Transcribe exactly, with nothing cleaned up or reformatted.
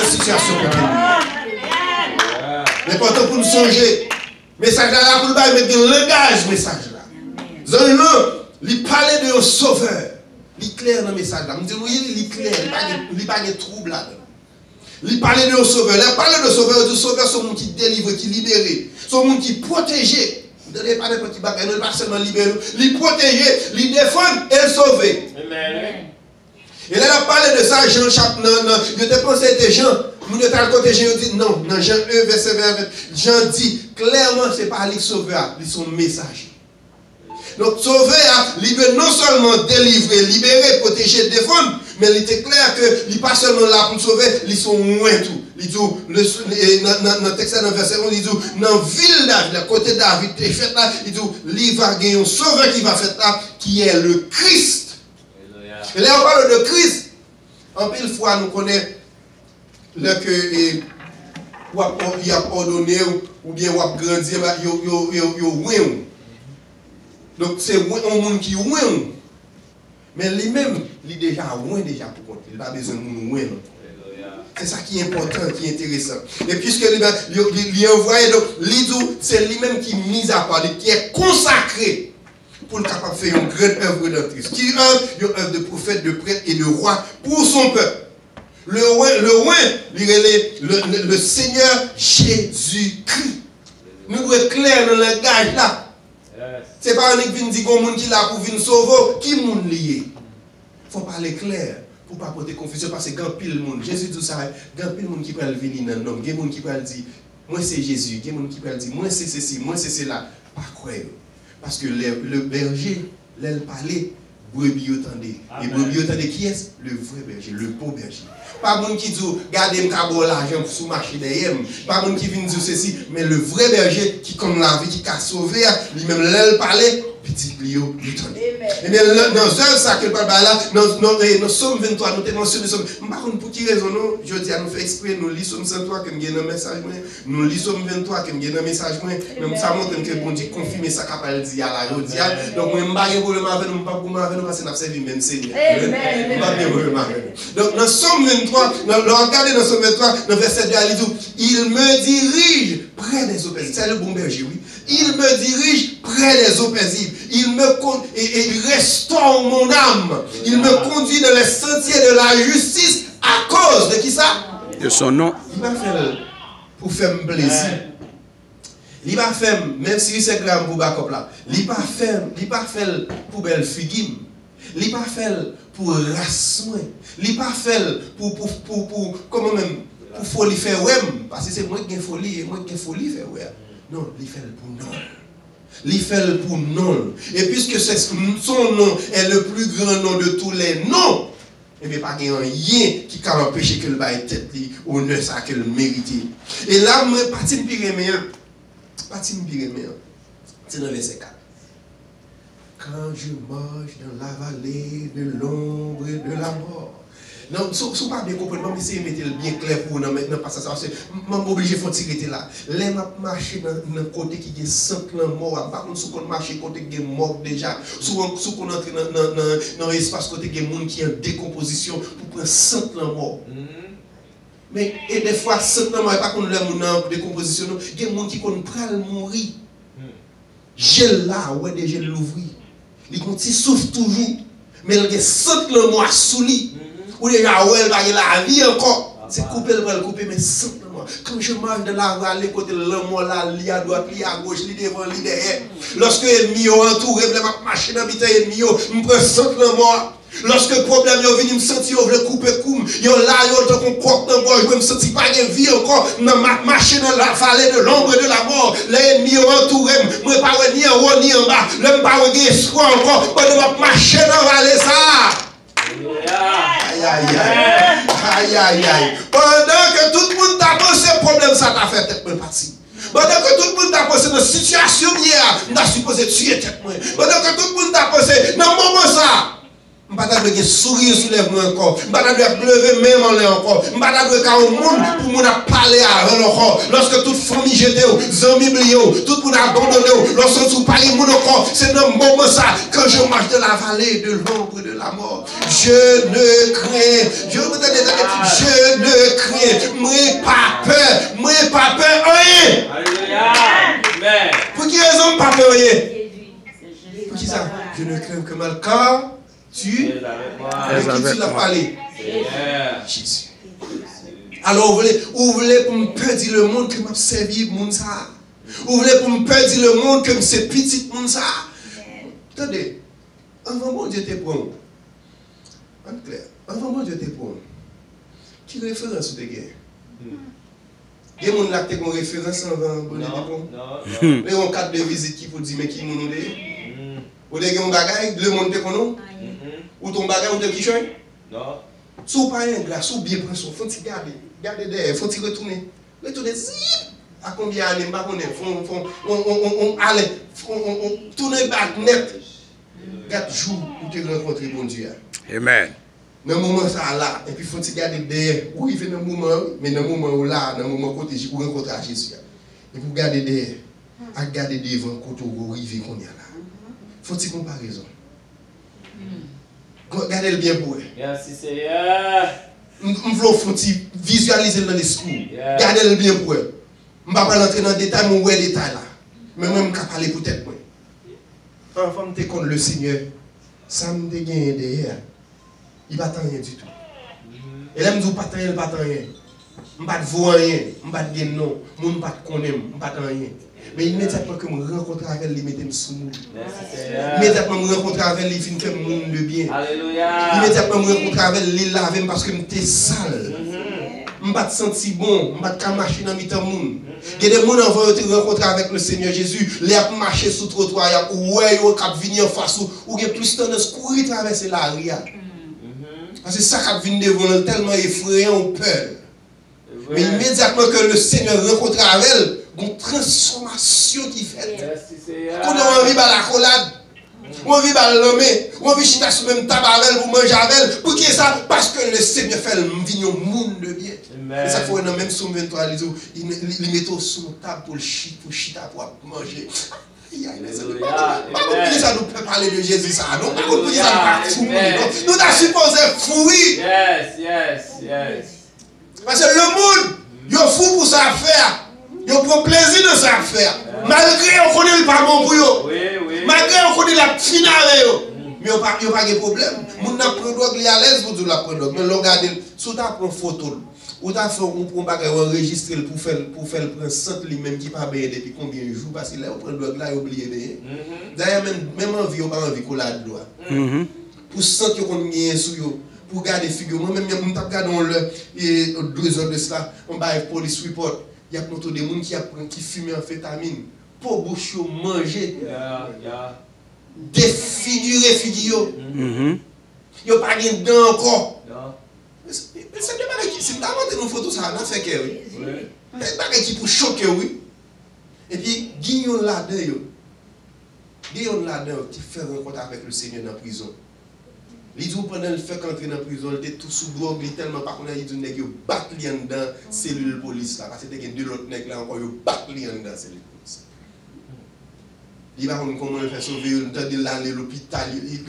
Sitiyasyon kote nou ye. Li enpòtan pou n sonje, mesaj la la pou l bay, men gen langaj mesaj la. Zanj lan, li pale de yon sovè. Li klè nan mesaj la. M di nou, wi, li klè. Li pa gen, li pa gen twoub ladan. Li pale de yon sovè. Lè l pale de sovè, yo di sovè se yon moun ki delivre, ki libere. Se yon moun ki pwoteje. Ou tande, pa nenpòt ki bagay, non, li pa sèlman libere, non. Li pwoteje, li defann, e l sove. Amen. E lè l ap pale de sa, Jan chap nan, nan, yo te panse se te Jan. Moun yo t al kote Jan, yo di, non, nan Jan en, vèsè ven, Jan di klèman se pa li k sovè a, li se yon mesaje. Donk, sovè a, li dwe non sèlman delivre, libere, pwoteje, defann, men li te klè ke li pa sèlman la pou l sove, li se yon wen tou. Li di w, le, e, nan, nan, nan tèks la, nan vèsè onz, li di w, nan vil David la, kote David te fèt la, li di w, li va gen yon sovè ki va fèt la, ki est le Christ. E lè yo pale de Kris, anpil fwa nou konnen lè ke, e, w ap, y ap òdone w, oubyen w ap grandi, yo, yo, yo, yo wen w. Donk, se wen, yon moun ki wen w. Men li menm, li deja wen deja pou kont li. Li pa bezwen moun wen l ankò. Se sa ki enpòtan, ki enteresan. E piske li, li, li, li anvwaye, donk, li di w, se li menm ki mizapa, li ki est consacré. Pou l kapab fè yon gran œuvre dans Christ. Ki œuvre? Yon œuvre de prophète, de prêtre et de roi pour son peuple. Le wen, le wen, li rele le, le, le Seigneur Jésus-Christ. Nou dwe klè nan langaj la. Se pa annik vin di gon moun ki la pou vin sove w, ki moun li ye. Fò pale klè pou pa pote konfizyon, paske gen anpil moun, Jezi di w sa, gen anpil moun ki pral vini nan non m. Gen moun ki pral di, mwen se Jezi. Gen moun ki pral di, mwen se sesi, mwen se sela. Pa kwè yo. Paske le, le berger, lè l pale, brebi yo tande. E brebi yo tande kiyès? Le vrai berger, le bon berger. Pa moun ki di w, gade m ka ba w lajan si w mache dèyè m. Pa moun ki vin di w sesi, men le vrai berger ki konn lavi, ki ka sove a, li menm lè l pale, pitit li yo, yo tande. Ebyen, nan, nan zèv sa ke l pral bay la, nan, nan, eh, nan Sòm venntwa, nou te mansyone Sòm. M pa konn pou ki rezon non, jodi a nou fè ekspre, nou li Sòm venntwa ke m gen nan mesaj mwen, nou li Sòm venntwa ke m gen nan mesaj mwen, men sa montre m ke Bondye konfime sa k ap al di a la jodi a. Donk mwen, m pa gen pwoblèm avè nou, m p ap goumen avè nou, paske n ap sèvi menm Senyè. M p ap gen pwoblèm avè nou. Donk nan Sòm venntwa, nan, lè w ap gade nan Sòm venntwa, nan vèsè de a, li di w, Il me dirige près des eaux paisibles. C'est le bon berger, oui. Il me dirige près des eaux paisibles. Il me con-, et, et il restaure mon âme. Il me conduit dans les sentiers de la justice à cause de qui ça? De son nom. Li pa fè l pou fè m plezi. Li pa fè m, menm si se gram pou bakòp la. Li pa fè m, li pa fè l pou bèl figi m. Li pa fè l pou ras mwen. Li pa fè l pou, pou, pou, pou, kòman menm, pou foli fè wè m. Paske se mwen ki gen foli, e mwen ki gen foli fè wè a. Non, li fè l pou non l. Li fè l pou non l. Et puisque c'est, son nom est le plus grand nom de tous les noms, ebyen, pa gen anyen ki ka anpeche ke l bay tèt li onè sa ke l merite. E la, mwen, pati m pi renmen an, pati m pi renmen an, se nan vèsè kat. Quand je marche dans la vallée de l'ombre de la mort. Non, si, si w pa byen konprann, ban m eseye mete l byen klè pou ou nan, nan pasaj sa, paske m, m oblije fè yon ti rete la. Lè m ap mache nan, nan kote ki gen sant lanmò a, m pa konn si w konn mache kote ki gen mòg deja, si w, si w konn antre nan, nan, nan, nan espas kote gen moun ki an dekonpozisyon pou pran sant lanmò. Men, e dèfwa, sant lanmò, e pa konn lè moun nan an dekonpozisyon, non. Gen moun ki konn pral mouri. Je l la, ou wè de je l louvri. Li gon ti souf toujou. Men l gen sant lanmò a sou li. Ou deja wè l pa gen lavi ankò. Se koupe l pral koupe, men sant lanmò. Quand je marche dans la vallée, kote lanmò la, li adwat, li agoch, li devan, li dèyè. Lòske ènmi yo antoure m, lè m ap mache nan mitan ènmi yo, m pran sant lanmò a. Lòske pwoblèm yo vini, m santi yo vle koupe kou m. Yo la, yo tankou kòk nan gòj mwen, m santi pa gen vi ankò. Nan m ap mache nan la vallée de l'ombre de la mort. Lè ènmi yo antoure m, mwen pa wè ni anwo ni anba. Lè m pa wè gen espwa ankò, pandan m ap mache nan vale sa a. Ayayay. Ayayay. Pandan ke tout moun ta panse pwoblèm sa ta fè tèt mwen pati. Pandan ke tout moun ta panse nan sitiyasyon m ye a, m ta sipoze tiye tèt mwen. Pandan ke tout moun ta panse nan moman sa a, m pa ta dwe gen souri sou lèv mwen ankò. M pa ta dwe ap leve men m anlè ankò. M pa ta dwe ka yon moun pou moun ap pale avè l ankò. Lòske tout fanmi jete w, zanmi bliye w, tout moun abandone w, lè w santi w pa gen moun ankò, se nan moman sa, quand je marche dans la vallée de l'ombre de la mort, je ne crains, je, tande, tande, je ne crains anyen. Mwen pa pè. Mwen pa pè anyen. Alelouya. Amen. Pou ki rezon m pa pè anyen? Pou ki sa? Je ne crains que mal, car tu es avec moi. Avec qui tu l'as parlé? Seigneur. Jésus. Alò, ou vle, ou vle pou m pèdi lemonn ke m ap sèvi moun sa a? Ou vle pou m pèdi lemonn ke m se pitit moun sa a? Tande, anvan Bondye te pran w, ann klè, anvan Bondye te pran w, ki referans ou te gen? Gen moun la ki te gen yon referans anvan Bondye te pran w? Ou te gen yon kat de vizit ki pou di men ki moun ou te ye? Ou te gen yon bagay, lemonn te konnen w? Ou te yon bagay, ou te kichòy? Si w pa engra, si w byen pran swen w, fè yon ti gade, gade dèyè, fè yon ti retounen. Retounen, zip! A konbyen ane, m pa konnen, fè yon, fè yon, on, on, on, on, ale, fè yon, on, on, tounen bak nèt. Gad jou ou te rankontre Bondye a. Amen. Nan moman sa a la, epi fè yon ti gade dèyè. Ou rive nan moman an, wi, men nan moman ou la, nan moman kote ou rankontre a Jezi a. Epi w gade dèyè, ak gade devan kote ou rive kounye a la. Fè yon ti konparezon. Gade l byen pou wè. Mèsi, Seyè. M, m vle w fè yon ti vizyalize l nan lespri w. Gade l byen pou wè. M pa pral antre nan detay, men w wè detay la. Men mwen, m ka pale pou tèt mwen. Anvan m te konn Lesenyè, sa m te genyen dèyè a, li pa t anyen ditou. E lè m di w pa t anyen, li pa t anyen. M pa t vo anyen, m pa t gen non, moun pa t konnen m, m pa t anyen. Men imedyatman ke m rankontre avè l, li mete m sou moun. Imedyatman m rankontre avè l, li vin fè m moun de byen. Imedyatman m rankontre avè l, li lave m paske m te sal. M pa t santi bon, m pa t ka mache nan mitan moun. Gen de moun anvan yo te rankontre avèk Lesenyè Jezi, lè y ap mache sou twotwa, y ap wè yo k ap vini anfas ou, ou gen plis tandans kouri travèse lari a. Paske sa k ap vin devan w lan tèlman efreyan, ou pè l. Men imedyatman ke Lesenyè rankontre avè l, gon transfòmasyon ki fèt. Kounye a w anvi ba l akolad. Ou anvi ba l lanmen, ou anvi chita sou menm tab avè l pou manje avè l. Poukisa? Paske Lesenyè fè l vin yon moun de byen. Se sa k fè w wè nan menm Sòm venntwa, li di w, li, li, li mete w sou yon tab pou l chi-, pou chita, pou w ap manje. Ayayay, mezanmi, pa konn poukisa nou pè pale de Jezi sa a, non. Pa konn poukisa nou pa fou, non. Nou ta sipoze fou, wi. Paske lemonn, yo fou pou sa y ap fè a. Yo pran plezi nan sa y ap fè a. Malgre yo konnen li pa bon pou yo. Malgre yo konnen l ap fini avè yo. Men yo pa, yo pa gen pwoblèm. Moun nan pran dwòg, li alèz pou di w l ap pran dwòg. Men lè w gade l, si w ta pran foto l, ou ta fè yon, yon bagay, ou anrejistre l pou fè l, pou fè l pran sant li menm ki pa benyen depi konbyen jou, paske lè yo pran dwòg la, yo bliye benyen. Dayè, menm, menm anvi, yo pa anvi kolad dlo a. Pou sant yo konn genyen sou yo, pou gade figi yo. Mwen menm, m t ap gade yon lè, e, de zè de sila, yon bagay police report, y ap montre de moun ki ap pran, ki fimen anfetamin. Po bouch yo manje. Defigire figi yo. Yo pa gen dan ankò. Men se, men se de bagay ki, si m ta montre nou foto sa a, n a fè kè, wi. Men bagay ki pou choke w, wi. Epi, gen youn ladan yo. Gen youn ladan yo ki fè rankont avèk Lesenyè nan prizon. Li di w pandan l fèk antre nan prizon, li te tou sou dwòg, li tèlman pa konnen, li di w nèg yo bat li anndan selil polis la, paske te gen de lòt nèg la ankò, yo bat li anndan selil polis la. Li pa konn kòman l fè sove yo, li tande l ale lopital, li,